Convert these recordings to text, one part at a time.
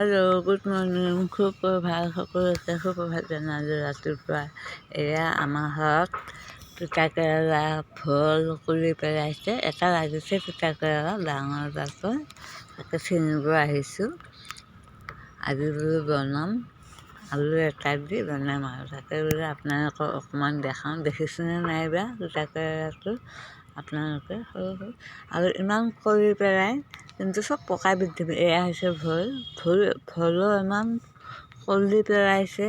Hello', good morning, সুপ্ৰভাত সকলোকে, সুপ্ৰভাত জনালোঁ ৰাতিপুৱা। এয়া আমাৰ ঘৰত তিতা কেৰেলা, ভোল কলি পেলাইছে, এটা লাগিছে তিতা কেৰেলা ডাঙৰ জাতৰ, তাকে ছিঙিব আহিছোঁ। আজি বোলো বনাম, আলু এটা দি বনাম আৰু তাকে বোলো আপোনালোকক অকণমান দেখাওঁ। দেখিছেনে নাই বা তিতা কেৰেলাটো আপোনালোকে? সৰু সৰু আৰু ইমান কৰি পেলাই, কিন্তু চব পকাই বৃদ্ধি। এয়া হৈছে ভোল। ভোলো ইমান কলি পেলাইছে,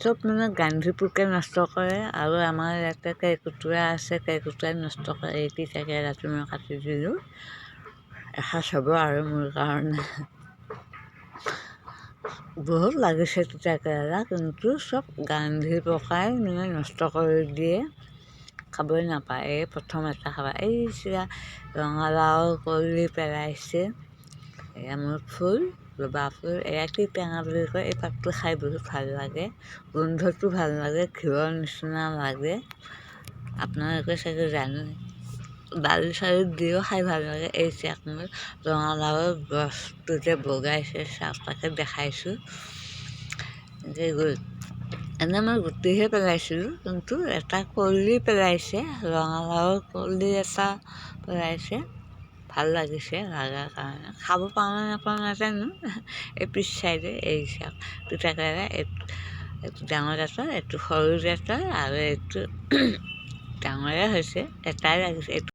চব মানে গান্ধী পোকে নষ্ট কৰে আৰু আমাৰ ইয়াতে কেৰ্কেটুৱা আছে, কেৰ্কেটুৱাই নষ্ট কৰে। এই তিতা কেৰেলাটো মই কাটি দিলোঁ, এসাঁজ হ'ব আৰু মোৰ কাৰণে। বহুত লাগিছে তিতা কেৰেলা, কিন্তু চব গান্ধী পকাই মানে নষ্ট কৰি দিয়ে, খাবই নাপায়। এই প্ৰথম এটা খাবা। এই চিৰা ৰঙালাও কলি পেলাইছে। এয়া মোৰ ফুল, জবা ফুল। এয়া কি টেঙা বুলি কয়, এই পাতটো খাই বহুত ভাল লাগে, গোন্ধটো ভাল লাগে, ঘিউৰ নিচিনা লাগে। আপোনালোকে চাগে জানে, দালি চালিত দিও খাই ভাল লাগে। এই চাওক, মোৰ ৰঙালাওৰ গছটো যে বগাইছে, চাওক, তাকে দেখাইছোঁ। এনে মই গুটিহে পেলাইছিলোঁ, কিন্তু এটা কলি পেলাইছে, ৰঙালাওৰ কলি এটা পেলাইছে। ভাল লাগিছে লগাৰ কাৰণে, খাব পাৰোঁ নে নাপাওঁ নাজানো। এই পিছ চাইডে এই চাওক তিতাকেৰেলা, এইটো ডাঙৰ জাতৰ, এইটো সৰু জাতৰ আৰু এইটো ডাঙৰে হৈছে, এটাই লাগিছে এইটো।